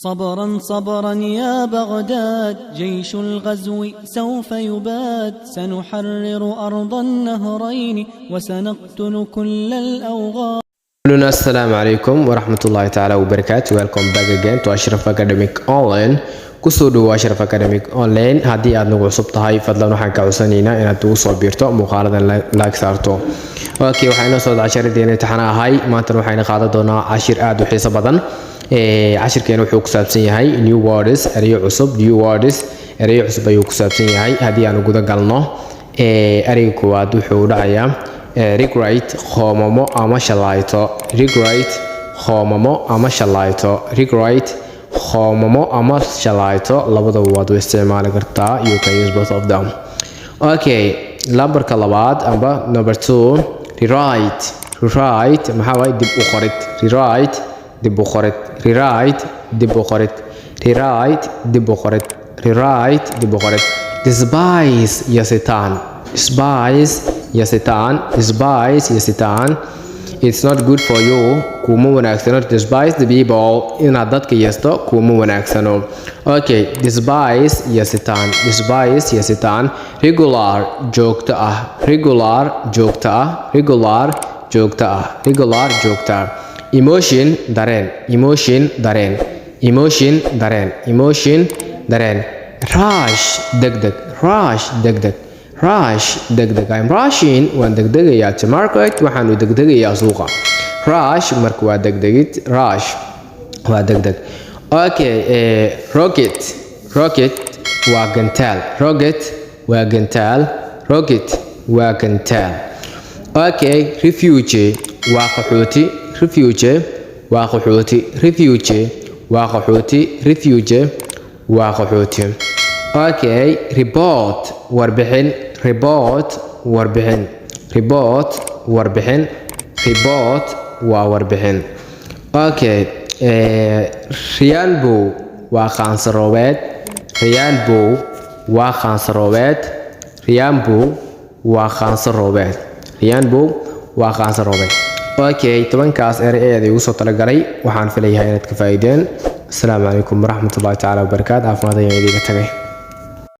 صبرا صبرا يا بغداد، جيش الغزو سوف يباد. سنحرر أرض النهرين وسنقتل كل الأوغاد. Assalamu alaikum warahmatullahi ta'ala wabarakatuh. Welcome back again to Ashraf Academic Online. Kusoo dhawo Ashraf Academic Online. Haddii aad nagu cusub tahay, fadlan waxaan ka codsanaynaa inaad ugu soo biirto muuqaaladan, like saarto. Okay, waxaa inoo socda casharadeena imtixaan ahay. Maantana waxayna qaadan doonaa cashir aad u xiiso badan. Cashirkeena wuxuu ku saabsan yahay new words, ereyo cusub. New words, ereyo cusub ayuu ku saabsan yahay. Haddii aan guda galno, ereyga koowaad wuxuu dhacayaa regret, qoomamo ama shalayto. Regret, qoomamo ama shalayto. Regret, qoomamo ama shalayto, labadaba waad u isticmaali kartaa. You can use both of them. Okay, lambarka labaad amba number two, rewrite. Rewrite maxaa waaye? Dib u qorid. Rewrite, dib u qorid. Rewrite, dib u qorid. Rewrite, dib u qorid. Rewrite, dib u qorid. Despise, yasitaan. Despise, yasitaan. Despise, yasitaan. It's not good for you, kuma wanaagsano. Despise the people, inaad dadka yesto kuma wanaagsano. Okay, despise, yasitaan. Despise, yasitaan. Regular, joogto ah. Regular, joogto ah. Regular, joogto ah. Regular, joogto ah. Emotion, dareen. Emotion, dareen. Emotion, dareen. Emotion, dareen. Rush, degdeg. Rush, degdeg. Rush, degdeg. I'm rushing, waan degdegayaa, to market, waxaanu degdegayaa suuqa. Rush marka waa degdegid. Rush waa degdeg. Okay, rocket. Rocket waa gantaal. Rocket waa gantaal. Rocket waa gantaal. Okay, refugee waa qaxooti. Refugee waa qaxooti. Refugee waa qaxooti. Refugee waa qaxooti. Okay, report, warbixin. Report, warbixin. Report, warbixin. Report waa warbixin. Okay, rainbow waa qaansaroobeed. Rainbow waa qaansaroobeed. Rainbow waa qaansaroobeed. Rainbow waa qaansaroobeed. Okay, 10kaas erey ee igu soo talagalay waxaan filayahay inaad ka faa'iideen. Asalaamu calaykum waraxmatullahi tacaala wabarakaatu. Caafimaad ayaan idiga tagay.